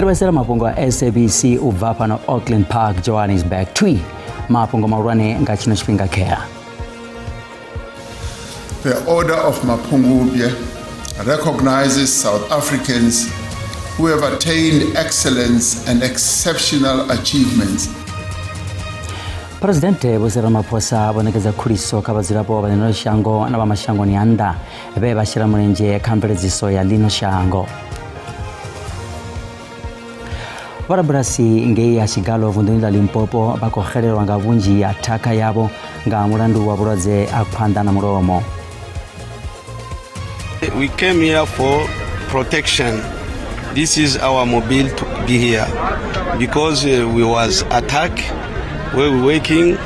Ri vhaisela mafhungo a SABC u bva fhano Auckland Park, Johannesburg. Twi mafhungo mahulwane nga tshino tshifhinga khea. The Order of Mapungubwe recognizes South Africans who have attained excellence and exceptional achievements. Presidente Vho Cyril Ramaphosa vho ṋekedza khuliso kha vhadzulapo vha ḽino shango na vha mashangoni a nnḓa vhe vha shela mulenzhe kha mveledziso ya ḽino shango. Vhorabulasi ngei ha Tshigalo vunḓuni ḽa Limpopo vha khou xelelwa nga vhunzhi ha thakha yavho nga mulandu wa vhulwadze ha khwanḓa na mulomo. We came here for protection. This is our mobile to be here because we was attacked where we working.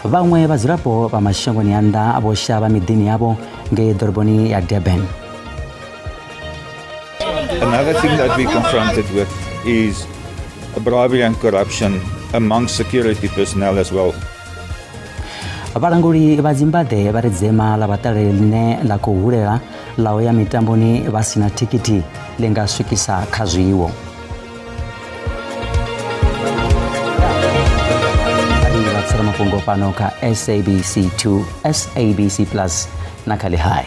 Vhaṅwe vhadzulapo vha mashangoni a nnḓa vho shavha miḓini yavho ngei ḓoroboni ya Durban. Another thing that we confronted with is bribery and corruption among security personnel as well. Vhalanguli vha dzimbaḓe vha ri dzema ḽa vhaṱaleli ḽine ḽa khou hulela ḽa u ya mitamboni vha si na thikhithi ḽi nga swikisa kha zwiwo. Ri vha tsela mafhungo fhano kha SABC 2, SABC Plus na kha Lihai.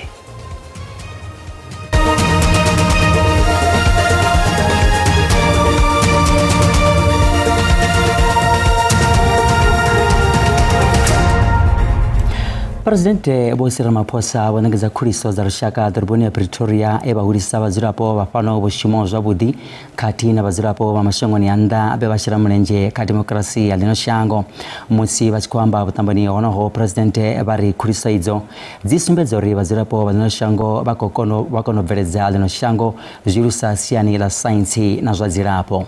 Presidente Vho Cyril Ramaphosa vho ṋekedza khuliso dza lushaka ḓoroboni ya Pretoria e vha hulisa vhadzulapo vha fhano vho shumaho zwavhuḓi khathihi na vhadzulapo vha mashangoni a nnḓa vhe vha shela mulenzhe kha dimokirasi ya ḽino shango. Musi vha tshi khou amba vhuṱamboni honoho, Presidente vha ri khuliso idzo dzi sumbedza uri vhadzulapo vha ḽino shango vha khou kona vha kona u bveledza ḽino shango zwi lusa siani ḽa saintsi na zwa dzilafho.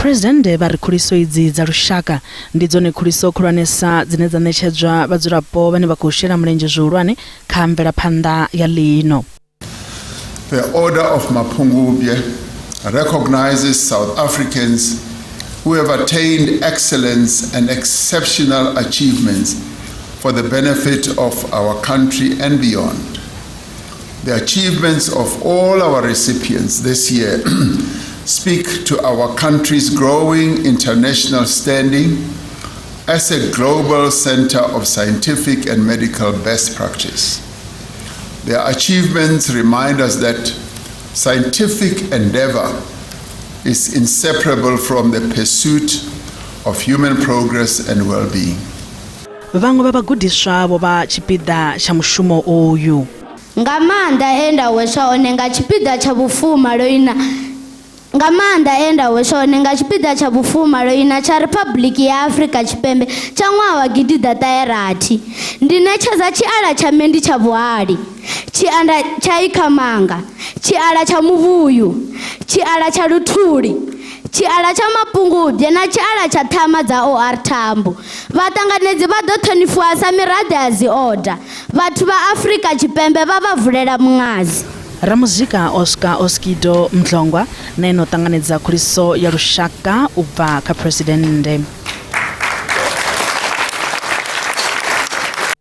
Phresidennde vha ri khuliso idzi dza lushaka ndi dzone khuliso khulwanesa dzine dza ṋetshedzwa vhadzulapo vhane vha khou shela mulenzhe zwihulwane kha mvelaphanḓa ya ḽino. The Order of Mapungubwe recognizes South Africans who have attained excellence and exceptional achievements for the benefit of our country and beyond. The achievements of all our recipients this year speak to our country's growing international standing as a global center of scientific and medical best practice. Their achievements remind us that scientific endeavor is inseparable from the pursuit of human progress and well-being. Vhaṅwe vha vhagudiswa vho vha tshipiḓa tsha mushumo uyu. Nga maanḓa e nda hweswa one nga tshipiḓa tsha vhufumaloina Nga maanḓa e nda hweswa one nga tshipiḓa tsha vhufumaloina tsha Riphabuḽiki ya Afrika Tshipembe tsha ṅwaha wa gidiḓaṱahe rathi, ndi ṋetshedza tshiala tsha Mendi tsha vhuhali, tshianda tsha Ikhamanga, tshiala tsha Muvhuyu, tshiala tsha Luthuli, tshiala tsha Mapungubwe na tshiala tsha Ṱhama dza OR Tambo. Vhaṱanganedzi vha ḓo ṱhonifhiwa sa miraḓo ya dzioda. Vhathu vha Afrika Tshipembe vha vha vulela muṅadzi. Ramuzika Oscar Oskido Mdlongwa na ene o ṱanganedza khuliso ya lushaka u bva kha Phresidennde.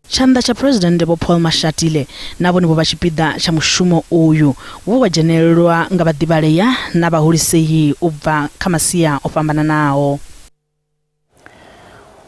Tshanḓa tsha Phresidennde Vho Paul Mashatile na vhone vho vha tshipiḓa tsha mushumo uyu we wa dzhenelelwa nga vhaḓivhalea na vhahulisei u bva kha masia o fhambananaho.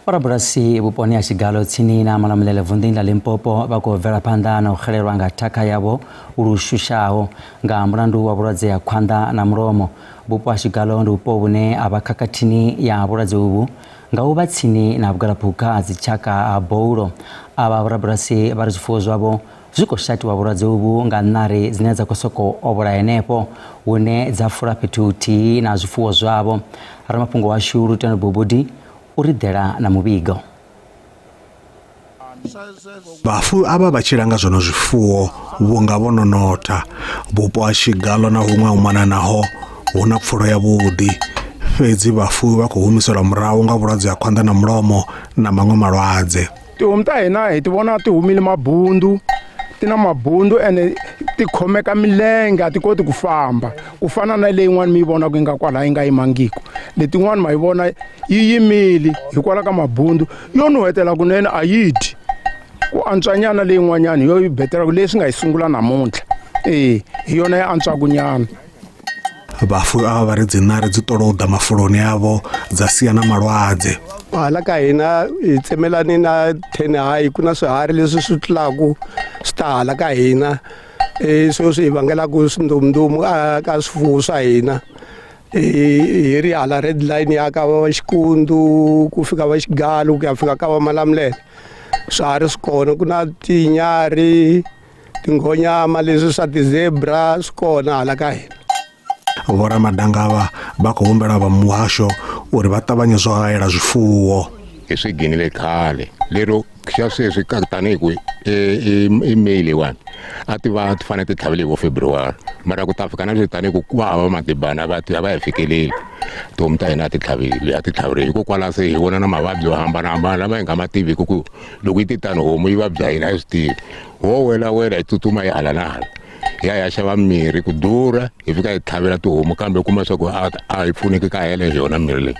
Vhorabulasi vhuponi ha Tshigalo tsini na Malamulele vunḓuni ḽa Limpopo vha khou bvela phanḓa na u xelelwa nga thakha yavho lu shushaho nga mulandu wa vhulwadze ha khwanḓa na mulomo. Vhupo ha Tshigalo ndi vhupo vhune ha vha khakhathini ya vhulwadze uvhu nga u vha tsini na vhugalaphukha ha dzitshaka ha boulo. Avha vhorabulasi vha ri zwifuwo zwavho zwi khou shatiwa vhulwadze uvhu nga ṋari dzine dza khou sokou ovhola henefho hune dza fula fhethu huthihi na zwifuwo zwavho. Ramafhungo washu Lutendo Bubudi u ri ḓela na muvhigo. Vhafuwi avha vha tshila nga zwone zwifuwo vhunga vho no notha. Vhupo ha Tshigalo na huṅwe u mona naho hu na pfulo yavhuḓi, fhedzi vhafuwi vha khou humiselwa murahu nga vhulwadze ha khwanḓa na mulomo na maṅwe malwadze. Tihomu ta hina hi ti vona ti humile mabundu ti na mabundu ene ti khomeka milenge a ti koti ku famba ku fana na leyin'wani mi yi vonaka yi nga kwalaya yi nga yimangiku letin'wani ma yi vona yi yimile hikwalaho ka mabundu yo nuhetela kunene a yi dyi ku antswanyana leyin'wanyana yo yi betela leswi nga yi sungula namuntlha. E hi yona yi antswaku nyana. Vhafuwi avha vha ri dziṋare dzi ṱolou ḓa mafuloni avho dza sia na malwadze. Hala ka hina hi tsemelani na 10 hayi ku na swiharhi leswi swi tlulaku swi ta hala ka hina e swo swi hi vangelaku swindomundomu ka swifuwo swa hina hi ri hala red line ya ka va xikundu ku fika va xigalo ku ya fika ka va malamulele swiharhi swi kona ku na tinyarhi tinghonyama leswi swa ti-zebra swi kona hala ka hina. Vhoramadangavha vha khou humbela vha muhasho uri vha ṱavhanye zwo haela zwifuwo. Hi swi ginile khale lero xa sweswi ka tanihi ku i May leyiwani a ti va ti fanele ti tlhavele hi vo February mara ku ta fika na sweswi tanihi ku ku hava matibana va a va hi fikeleli tihomu ta hina a ti tlhaveli a ti tlhaveriwi hikokwalaho se hi vona na mavabyi yo hambanahambana lama hi nga ma tiviki ku loko yi te tano homu yi vabya yini a hi swi tivi ho wela wela hi tsutsuma hi hala na hala hi ya hi ya xava mirhi ku durha hi fika hi tlhavela tihomu kambe u kuma leswaku a a hi pfuneki ka hele hi yona mirhi leyi.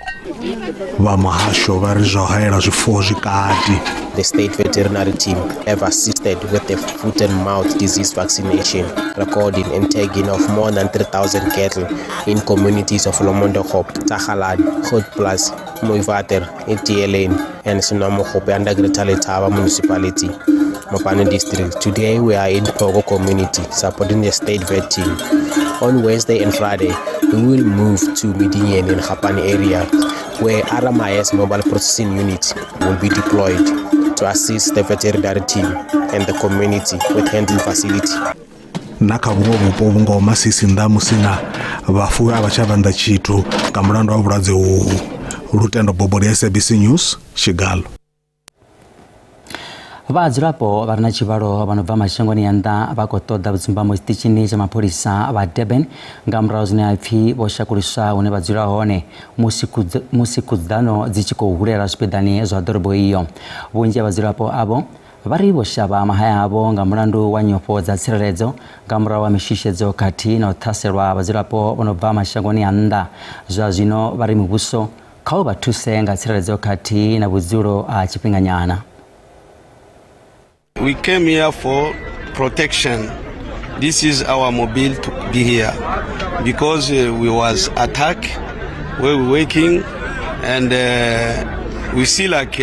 Vha muhasho vha ri zwa u haela zwifuwo zwi kati. The state veterinary team have assisted with the foot and mouth disease vaccination, recording and tagging of more than 3,000 cattle in communities of Lomondokop, Tsagaladi, Grootplaas, Mooiwater, Etieleng, and Senwamogope under Greater Letaba Municipality, Mopani District. Today we are in Pogo community supporting the state vet team. On Wednesday and Friday, we will move to Medellin in Kgapane area, where RMIS mobile processing unit will be deployed to assist the veterinary team and the community with handling facility. Na kha vhuṅwe vhupo vhu ngaho Masisi nnḓa ha Musina, vhafuwi a vha tsha vhanḓa tshithu nga mulandu wa vhulwadze uhu. Lutendo Bobodi, SABC News, Tshigalo. Vhadzulapo vha re na tshivhalo vha no bva mashangoni ya nnḓa vha khou ṱoḓa vhudzumbamo tshiṱitshini tsha mapholisa vha Durban nga murahu zwine ha pfi vho shakuliswa hune vha dzula hone musi musi khuḓano dzi tshi khou hulela zwipiḓani zwa ḓorobo iyo. Vhunzhi ha vhadzulapo avho vha ri vho shavha mahaya avho nga mulandu wa nyofho dza tsireledzo nga murahu ha mishushedzo khathihi na u ṱhaselwa vhadzulapo vho no bva mashangoni a nnḓa. Zwa zwino vha ri muvhuso kha u vha thuse nga tsireledzo khathihi na vhudzulo ha tshifhinganyana. We came here for protection. This is our mobile to be here because we was attacked where we working and we see like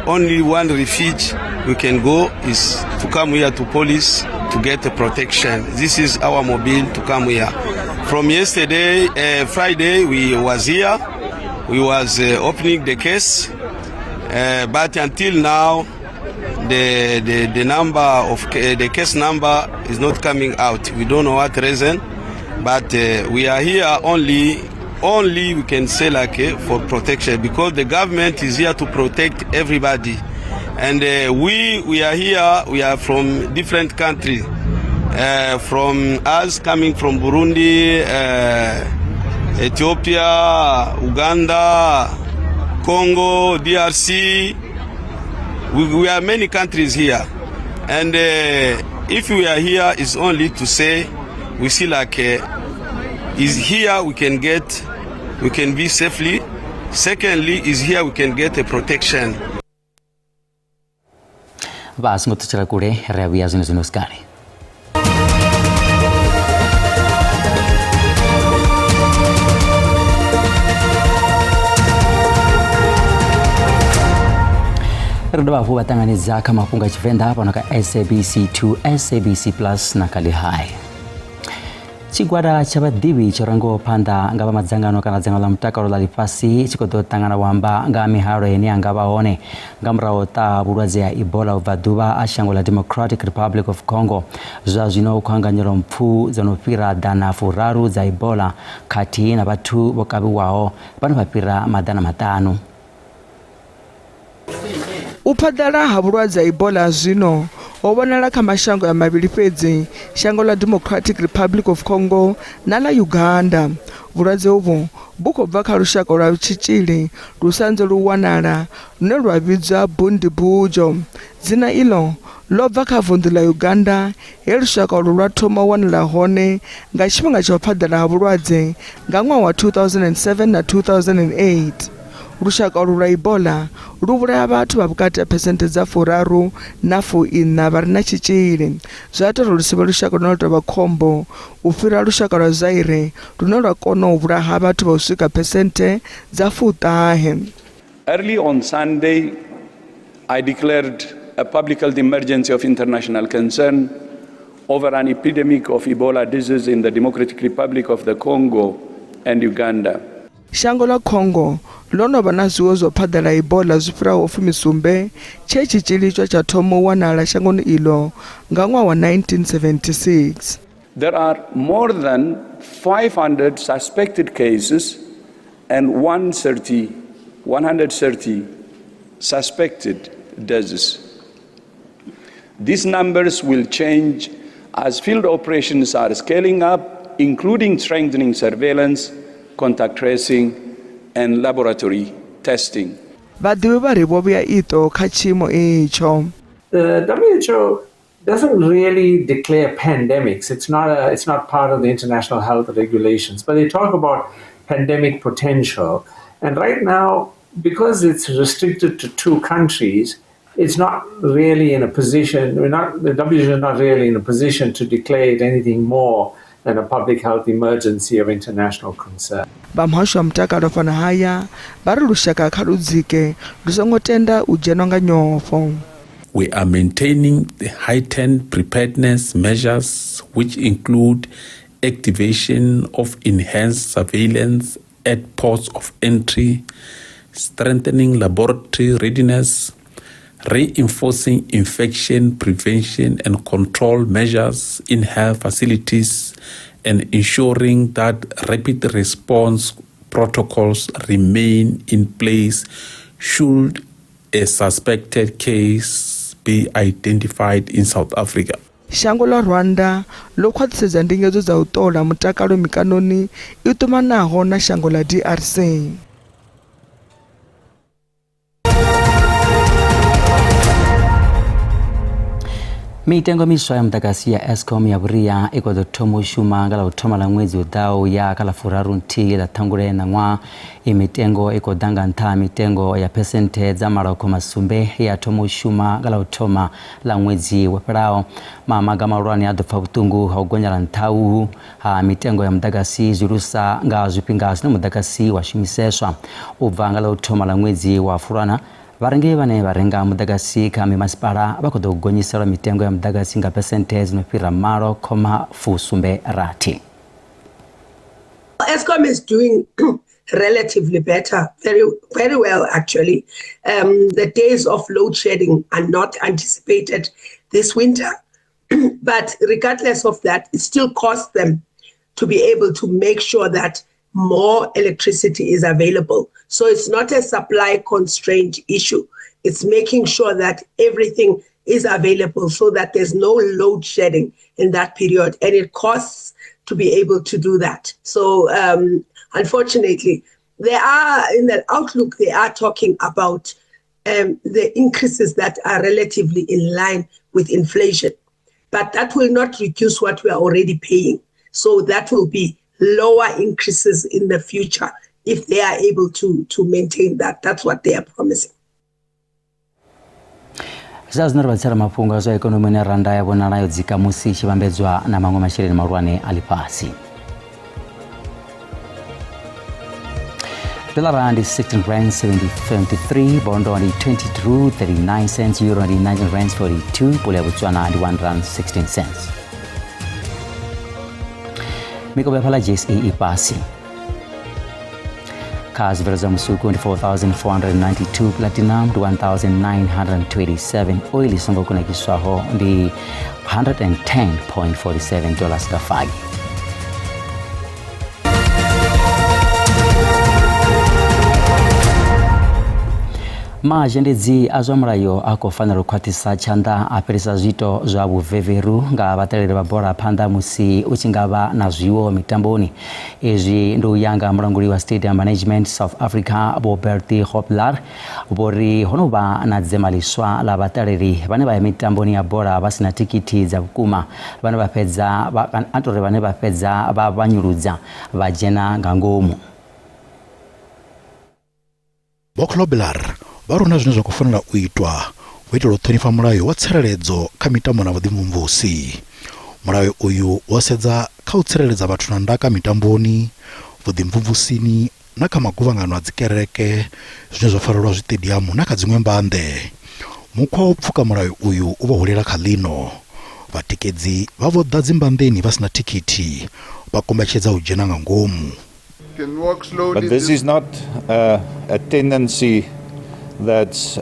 only one refuge we can go is to come here to police to get the protection. This is our mobile to come here. From yesterday, Friday, we was here. We was opening the case, but until now, the the the number of the case number is not coming out. We don't know what reason, but we are here only only we can say like for protection, because the government is here to protect everybody, and we we are here. We are from different countries, from us coming from Burundi, Ethiopia, Uganda, Congo, DRC. We, we are many countries here, and if we are here is only to say we see like is here we can get we can be safely. Secondly, is here we can get a protection. Vha songo ṱutshela kule, ri a vhuya zwino zwino sikale. Ri dovha hafhu vha ṱanganedza kha mafhungo a Tshivenḓa fhano kha SABC 2, SABC Plus na kha Lihai. Tshigwada tsha vhaḓivhi tsho rangiwaho phanḓa nga vha madzangano kana dzangano ḽa mutakalo ḽa ḽifhasi tshi khou ḓo ṱangana u amba nga ha mihalo ine ya nga vha hone nga murahu ṱaha vhulwadze ha Ebola u bva ḓuvha a shango ḽa Democratic Republic of Congo. Zwa zwino hu khou anganyelwa mpfu dzo no fhira 130 dza Ebola khathihi na vhathu vho kavhiwaho vha no vha fhira 500. U phaḓalala ha vhulwadze ha Ebola zwino ho vhonala kha mashango ya mavhili fhedzi, shango ḽa Democratic Republic of Congo na ḽa Uganda. Vhulwadze uvhu vhu khou bva kha lushaka lwa tshitzhili lu sa anzeli u wanala lune lwa vhidzwa Bundibugyo. Dzina iḽo ḽo bva kha vunḓu ḽa Uganda he lushaka ulwu lwa thoma u wanala hone nga tshifhinga tsha u phaḓalala ha vhulwadze nga ṅwaha wa 2007 na 2008. Lushaka ulwu lwa Ebola lu vhulaya vhathu vha vhukati ha phesenthe dza 30 na 40 vha re na tshitzhili, zwa ita uri lu si vhe lushaka lune lwa tou vha khombo u fhira lushaka lwa Zaire lune lwa kona u vhulaha vhathu vha u swika phesenthe dza 90. Early on Sunday, I declared a public health emergency of international concern over an epidemic of Ebola disease in the Democratic Republic of the Congo and Uganda. Shango ḽa Congo ḽo no vha na zwiwo zwa u phaḓalala ha Ebola zwi fhiraho 70 tshe tshitzhili itsho tsha thoma u wanala shangoni iḽo nga ṅwaha wa 1976. There are more than 500 suspected cases and 130, 130 suspected deaths. These numbers will change as field operations are scaling up, including strengthening surveillance, contact tracing, and laboratory testing. Vhaḓivhi vha ri vho vhea iṱo kha tshiimo itsho. The WHO doesn't really declare pandemics. It's not a, it's not part of the international health regulations, but they talk about pandemic potential. And right now, because it's restricted to two countries, it's not really in a position, we're not, the WHO is not really in a position to declare it anything more than a public health emergency of international concern. Vha muhasho wa mutakalo fhano haya vha ri lushaka kha lu dzike lu songo tenda u dzhenwa nga nyofho. We are maintaining the heightened preparedness measures which include activation of enhanced surveillance at ports of entry, strengthening laboratory readiness, reinforcing infection prevention and control measures in health facilities, and ensuring that rapid response protocols remain in place should a suspected case be identified in South Africa. Shango ḽa Rwanda ḽo khwaṱhisedza ndingedzo dza u ṱola mutakalo mikanoni i ṱumanaho na shango ḽa DRC. Mitengo miswa ya muḓagasi ya Eskom ya vhuria i khou ḓo thoma u shuma nga ḽa u thoma ḽa ṅwedzi u ḓaho ya kha ḽa 31 ḽa Ṱhangule ṋaṅwaha. I mitengo i khou ḓa nga nṱha ha mitengo ya phesenthe dza 0,7 ye ya thoma u shuma nga ḽa u thoma ḽa ṅwedzi wo fhelaho. Mamaga mahulwane a ḓo pfa vhuṱungu ha u gonyela nṱha uhu ha mitengo ya muḓagasi zwilusa nga zwifhinga zwine muḓagasi wa shumiseswa. U bva nga ḽa u thoma ḽa ṅwedzi wa Fulwana, vharengi vhane vha renga muḓagasi kha mimasipala vha khou ḓo gonyiselwa mitengo ya muḓagasi nga phesenthe dzi no fhira 8,76. Eskom is doing relatively better, very, very well actually. The days of load shedding are not anticipated this winter, but regardless of that, it still costs them to be able to make sure that more electricity is available. So it's not a supply constraint issue. It's making sure that everything is available so that there's no load shedding in that period. And it costs to be able to do that. So unfortunately, in the outlook, they are talking about the increases that are relatively in line with inflation. But that will not reduce what we are already paying. So that will be lower increases in the future if they are able to maintain that. That's what they are promising. Zwa zwino ri vha tsela mafhungo a zwa ikonomi na randa ya vhonala yo dzika musi i tshi vhambedzwa na maṅwe masheleni mahulwane a ḽifhasi. Dollar ndi 16 rand 73, bondo ndi 22.39 cents, euro ndi 19 rand 42, pula ya Botswana ndi 1 rand 16 cents. Mikovhe ya fhaḽa JSE i fhasi. Kha zwibveledzwa musuku ndi 4492, platinum ndi 1927, oil i songo kunakiswaho ndi 110.47 dollars nga fagi. Mazhendedzi a zwa mulayo a khou fanela u khwaṱhisa tshanḓa a fhelisa zwiito zwa vhuveveru nga vhaṱaleli vha bola phanḓa musi u tshi nga vha na zwiwo mitamboni. Izwi ndi u ya nga mulanguli wa Stadium Management South Africa Vho Bertie Hoplar vho ri ho no vha na dzema ḽiswa ḽa vhaṱaleli vhane vha ya mitamboni ya bola vha si na thikhithi dza vhukuma vhane vha fhedza vha tori vhane vha fhedza vha vhanyuludza vha dzhena nga ngomu. Vho Knobler vha ri hu na zwine zwa khou fanela u itwa u itela u ṱhonifha mulayo wa tsireledzo kha mitambo na vhuḓimvumvusi. Mulayo uyu wo sedza kha u tsireledza vhathu na ndaka mitamboni, vhuḓimvumvusini na kha maguvhangano a dzikereke zwine zwa farelwa zwiṱediamu na kha dziṅwe mbanḓe. Mukhwa wa u pfuka mulayo uyu u vho hulela kha ḽino. Vhatikedzi vha vho ḓa dzimbanḓeni vha si na thikhithi, vha kombetshedza u dzhena nga ngomu. But this is not a tendency that's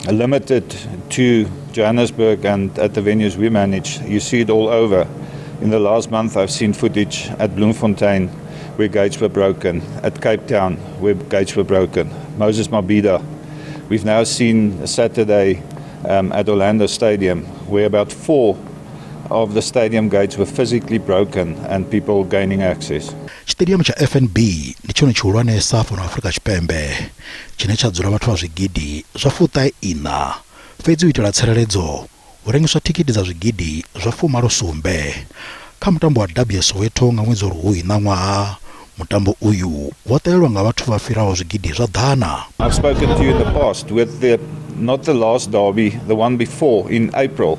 limited to Johannesburg and at the venues we manage. You see it all over. In the last month, I've seen footage at Bloemfontein where gates were broken, at Cape Town where gates were broken, Moses Mabhida. We've now seen Saturday at Orlando Stadium where about 4 of the stadium gates were physically broken and people gaining access. Tshiṱediamu tsha FNB ndi tshone tshihulwanesa fhano Afrika Tshipembe tshine tsha dzula vhathu vha zwigidi zwa fuṱahe iṋa, fhedzi u itela tsireledzo hu rengiswa thikhithi dza zwigidi zwa fumalo sumbe. Kha mutambo wa derby ya Soweto nga ṅwedzi wa Luhuhi ṋaṅwaha, mutambo uyu wo ṱalelwa nga vhathu vha fhiraho zwigidi zwa ḓana. I've spoken to you in the past with the not the last derby, the one before in April.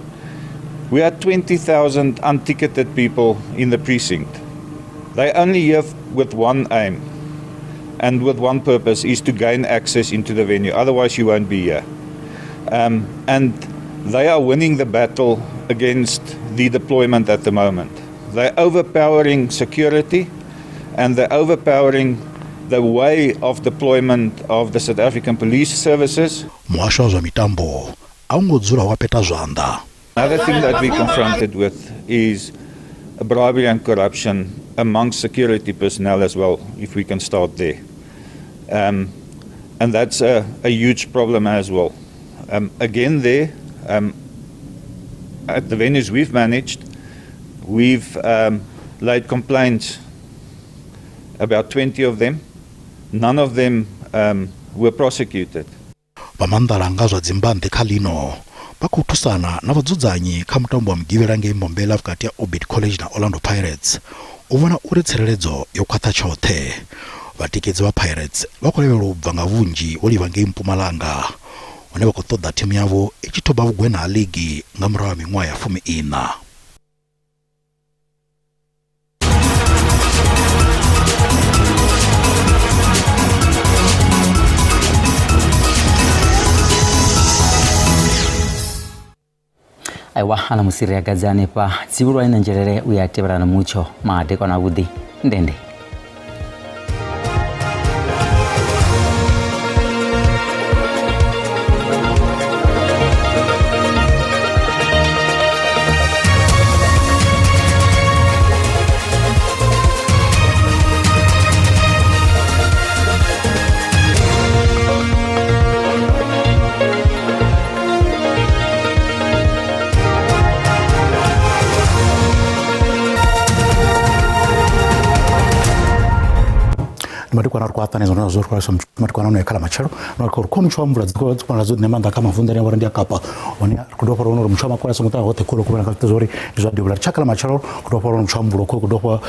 We had 20,000 unticketed people in the precinct. They only here with one aim and with one purpose, is to gain access into the venue. Otherwise you won't be here. And they are winning the battle against the deployment at the moment. They're overpowering security and they're overpowering the way of deployment of the South African Police Services. Muhasho wa zwa mitambo a u ngo dzula wa peta zwanḓa. Another thing that we confronted with is bribery and corruption among security personnel as well, if we can start there. And that's a huge problem as well. Again there, at the venues we've managed, we've laid complaints, about 20 of them. None of them were prosecuted. Vha maanḓalanga zwa dzimbanḓe kha ḽino vha khou thusana na vhadzudzanyi kha mutambo wa Mugivhela ngei Mbombela vhukati ha Orbit College na Orlando Pirates u vhona uri tsireledzo yo khwaṱha tshoṱhe. Vhatikedzi vha Pirates vha khou lavhelelwa u bva nga vhunzhi vho livha ngei Mpumalanga, hune vha khou ṱoḓa thimu yavho i tshi thoba vhugwena ha ligi nga murahu ha miṅwaha ya 14. Aiwa ana musiri ya gadzi hanefha tsivhulwa ina nzhelele u ya tevhela na mutsho madekwana avhuḓi ndende. Madekwana ri khou ṱanganedza na zwo ri khou madekwana ano ya kha ḽa matshelo na ri khou mutsho wa mvula dzi khou vhonala dzo ṋea maanḓa kha mavunḓu ane a vha uri ndi a Kapa, hone ri khou dovha uri mutsho wa makole a songo ṱaha hoṱhe khou vhonala kha zwa uri ndi zwa devhula. Ri tshaka ḽa matshelo ri dovha uri mutsho wa mvula khou dovha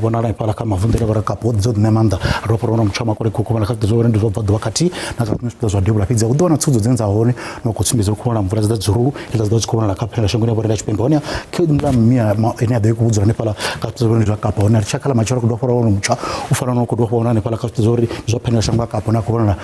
vhonala hafhaḽa kha mavunḓu ane a vha uri Kapa dzo ṋea maanḓa, ri dovha uri mutsho wa makole khou vhonala kha zwa uri ndi zwa bva ḓuvha khathihi na kha zwiṅwe zwipiḓa zwa devhula. Fhedzi hu ḓo vha na tsivhudzo dzine dza hone na khou sumbedza uri khou vhonala mvula dza dzirulu hedziḽa dzi ḓo dzi khou vhonala kha phela shangoni ya vho ri Tshipembe, hone kha mia ine ya ḓo i khou vhudzula hanefhaḽa kha zwipiḓa zwa uri ndi zwa Kapa, hone ri tshaka ḽa matshelo ri khou dovha uri mutsho u fana na khou dovha vhona hanefhaḽa kha zwipiḓa zwa uri zwa phenela shango ya Kapa, hone a khou vhonala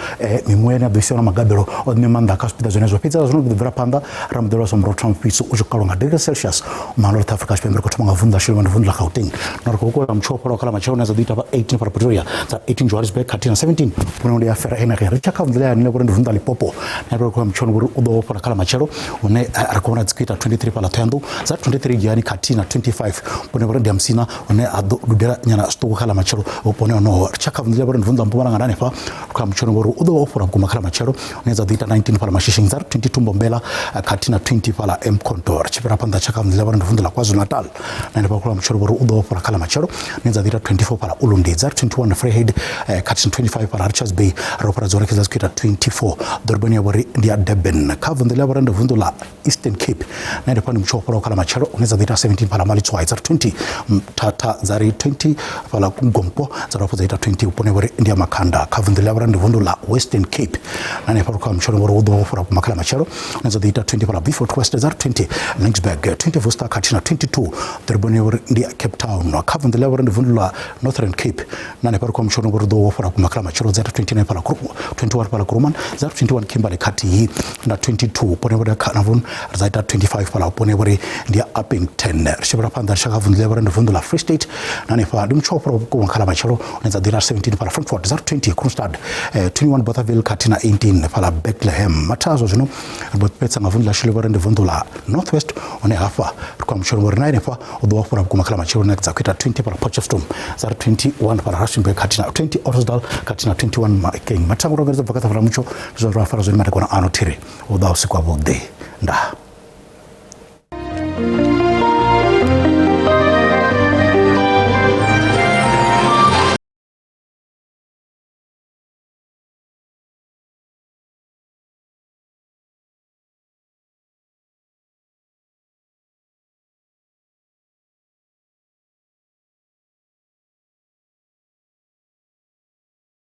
mimuya ine ya ḓo isiwa na magabelo o ṋea maanḓa kha zwipiḓa zwenezwo. Fhedzi zwino ḓo bvela phanḓa ra muḓelo wa murotho wa mufhiso u tshi kalwa nga degree Celsius malo South Africa Tshipembe. Ri khou thoma nga vunḓu ḽa Shilomane, vunḓu ḽa Gauteng, na ri khou kola mutsho wo fholaho kha ḽa matshelo une dza ḓo ita vha 18 fhala Pretoria, dza 18 Johannesburg khathihi na 17 hune ndi ya Vereeniging. Ri tshi kha vunḓu ḽa ḽine vhori ndi vunḓu ḽa Limpopo, na ri khou mutsho uri u ḓo fhola kha ḽa matshelo hune ri khou vhona dzi khou ita 23 fhala Thohoyandou, dza 23 Giyani khathihi na 25 hune vhori ndi ya Musina, hune ha ḓo dudela nyana zwiṱuku kha ḽa matshelo vhuponi honoho. Ri tshi kha vunḓu ḽa vhori ndi vunḓu ḽa Mpumalanga, na hanefha kha mutsho uri u ḓo vha o fhola vhukuma kha ḽa matshelo hune dza ḓo ita 19 fhala Mashishing, dza 22 Mbombela khathihi na 20 fhala Mkhonto. Ri tshi fhira phanḓa tsha kha vunḓu ḽa vhori ndi vunḓu ḽa KwaZulu Natal, na hanefha khou mutsho uri u ḓo fhola kha ḽa matshelo hune dza ḓo ita 24 fhala Ulundi, dza 21 Vryheid khathihi na 25 fhala Richards Bay. Ro fhira dzone dza dzi khou ita 24 ḓoroboni ya vhori ndi ya Durban. Kha vunḓu ḽa vhori ndi vunḓu ḽa Eastern Cape, na hanefha ndi mutsho wo fholaho kha ḽa matshelo hune dza ḓo ita 17 fhala Malitswai, dza 20 Mthatha, dza ri 20 fhala Gompo, dza dovha dza ita 20 vhuponi vhori ndi ya Makhanda. Kha vunḓu ḽa vhori ndi vunḓu ḽa Western Cape, na hanefha ri khou amba mutshelo uri hu ḓo fhura vhukuma kha ḽa matshelo, hune dza ḓo ita 20 fhala Beaufort West, dza ri 20 Laingsburg, 20 Worcester khathihi na 22 ḓoroboni ya uri ndi ya Cape Town. Kha vunḓu ḽa vhori ndi vunḓu ḽa Northern Cape, na hanefha ri khou amba mutshelo uri hu ḓo fhura vhukuma kha ḽa matshelo, dza ri 29 fhala 21 fhala Kuruman, dza ri 21 Kimberley khathihi na 22 vhuponi vhori Carnarvon, dza ita 25 fhala vhuponi vhori ndi ya Upington. Ri tshi bvela phanḓa ri tshi kha vunḓu ḽa vhori ndi vunḓu ḽa Free State, na hanefha ndi mutsho fhura vhukuma kha ḽa matshelo, hune dza ḓo ita 17 fhala Frankfort, dza ri 20 Kroonstad, 21 Bothaville khathihi na 18 fhala Bethlehem. Mathazwo zwino ri mbo fhedza nga vunḓu ḽashu ḽi vhori ndi vunḓu ḽa North West, hune hafha ri khou amba mutshelo ngori na henefha u ḓo vha fhura vhukuma kha ḽa matshelo, hune dza khou ita 20 fhala Potchefstroom, dza ri 21 fhala Rustenburg khathihi na 20 Ottosdal khathihi na 21 Mahikeng. Mathango ro engedza bva kha ṱhafa ḽa mutsho, ndi zwa ri fara zwone madekwana ano thiri u ḓa usiku wavhuḓi. Ndaa.